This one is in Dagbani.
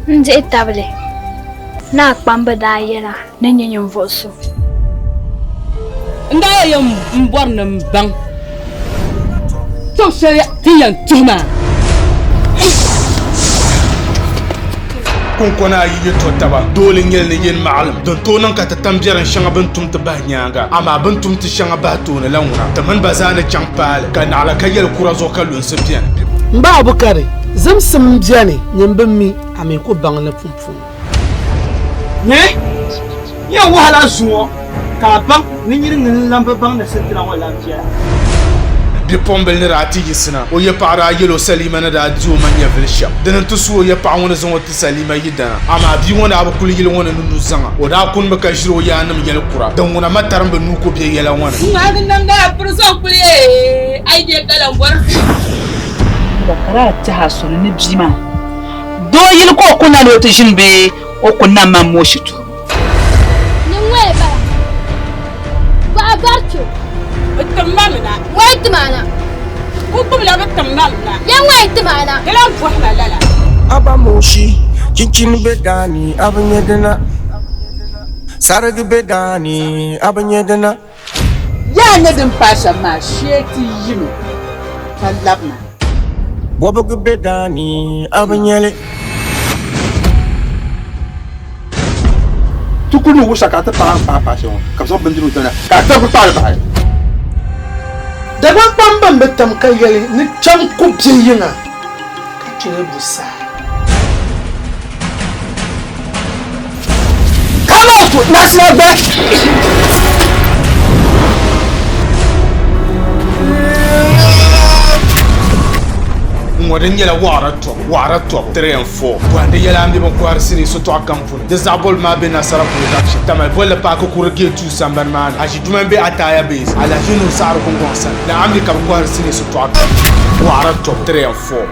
N dihi tabili ni a kpamba daa yɛl a ni nyɛ ninvuɣ so. N daa yɛn m-bɔri ni m baŋ tɔbu shɛli ti ni yɛn tuhi maa. Kunkona ayi yi to taba, doole n-nyɛli ni yin maɣilim din tooi niŋ ka ti tam biɛrim shɛŋa bɛ ni tum ti bahi nyaaŋa, amaa bɛ ni tum ti shɛŋa bahi tooni la ŋuna, ti mini ba zaa ni chaŋ paali, ka naɣila ka yɛli kura zuɣu ka lunsi beni. M ba Abukari, zimsim m-beni, nyin bi mi, a mi ku baŋ li pumpɔŋɔ. Nyɛ yɛn wahala zuŋɔ ka a baŋ ni nyini ŋun n-lan bi baŋ ni sitira ŋɔ lan viɛla. Bipuɣimbila ni daa ti yiɣisina, o yapaɣa daa yɛl o Salima ni daa di o ma nyɛvili shɛm. Dini nti su o yapaɣa ŋɔ ni zaŋ o ti Salima yidana. Amaa bia ŋɔ daa bi kuli yili ŋɔ ni ni nuzaŋa. O daa kunimi ka ʒiri o yaannim yɛl kura. Din ŋuna ma tarimba nuu ko bɛ yɛla ŋɔ ni. Ŋmaagi namda a piri zaŋ kuli a yi je ka lan bɔri. Ka ka daa tɛhi a suni ni bia maa doo yili ka o kunna ni o ti ʒini bee o kunna m-man Moshi tuhibu. Ni ŋɔya bala, gbaɣa gari cho. Bɛ tim ma mi na. Ŋɔya tim a na. Ku gbubila bɛ tim ma mi na. Ya ŋɔya tim a na. Di lan bɔhi ma lala. Aba Moshi, chinchini be daani, a bi nya dina. Sarigi be daani, a bi nya dina. Yaa nyɛ din paai shɛm maa, shee ti yimi ka labina. Bɔbigu be daa ni, a bi nya li. Ti kuli ni wusa ka a ti paai a ni paai paai shɛli ŋɔ, ka bɛ zaŋ bindirigu ti na ka a tiri kpaali bahi. Dagbaŋkpamba m-bi tam ka yɛli ni kpɛm ku be yiŋa ka kpee bu saa. Come out, National Bank! Ŋɔ din nyɛla waɣara tɔbu, waɣara tɔbu, 3 and 4. Bɔhindi yɛla m-be bɛ kɔhiri sinii sotɔɣu kam puuni. Di zaɣ bolibu maa be nasara production, Tamale bolli paaki kuri gate 2 sambani maa ni. Aʒiduma m-be Ataya base, Alahiʒi Nuhu Saɣiri Gungɔŋ sani, ni Amdi ka bɛ kɔhiri sinii sotɔɣu kam. Waɣara tɔbu, 3 and 4.